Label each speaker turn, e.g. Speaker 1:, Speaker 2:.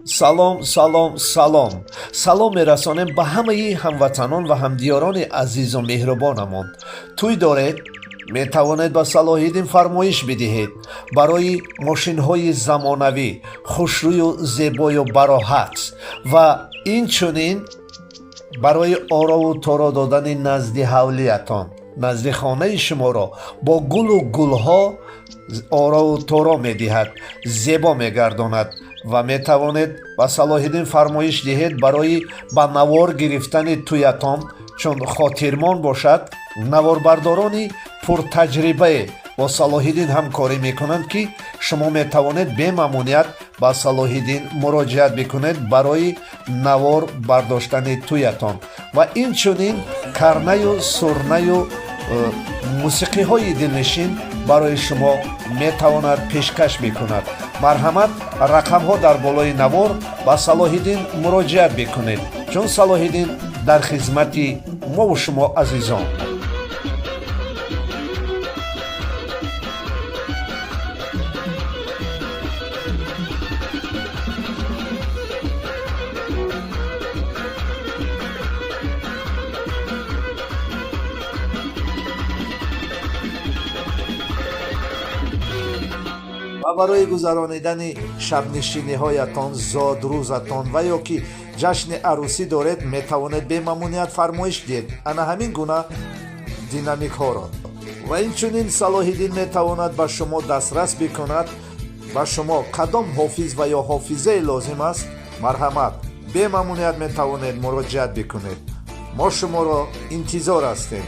Speaker 1: Салом, салом, салом, салом мерасонем ба ҳамаи ҳамватанон ва ҳамдиёрони азизу меҳрубонамон. Тӯй доред, метавонед ба Салоҳиддин фармоиш бидиҳед барои мошинҳои замонавӣ, хушрӯю зебою бароҳат ва инчунин барои орову торо додани назди ҳавлиятон. Назди хонаи шуморо бо гулу гулҳо орову торо медиҳад, зебо мегардонад. Ва метавонед ба Салоҳиддин фармоиш диҳед барои ба навор гирифтани тӯятон, чун хотирмон бошад. Наворбардорони пуртаҷрибае бо Салоҳиддин ҳамкорӣ мекунанд, ки шумо метавонед бемамоният ба Салоҳиддин муроҷиат бикунед барои навор бардоштани тӯятон. Ва инчунин карнаю сурнаю мусиқиҳои дилнишин барои шумо метавонад пешкаш бикунад. Марҳамат, рақамҳо дар болои навор, ба Салоҳиддин муроҷиат бикунед, чун Салоҳиддин дар хизмати мову шумо азизон. Ва барои гузаронидани шабнишиниҳоятон, зодрӯзатон ва ё ки ҷашни арӯсӣ доред, метавонед бемамоният фармоиш диҳед ана ҳамин гуна динамикҳоро. Ва инчунин Салоҳиддин метавонад ба шумо дастрас бикунад. Ба шумо кадом ҳофиз ва ё ҳофизае лозим аст, марҳамат, бемамоният метавонед муроҷиат бикунед. Мо шуморо интизор ҳастем.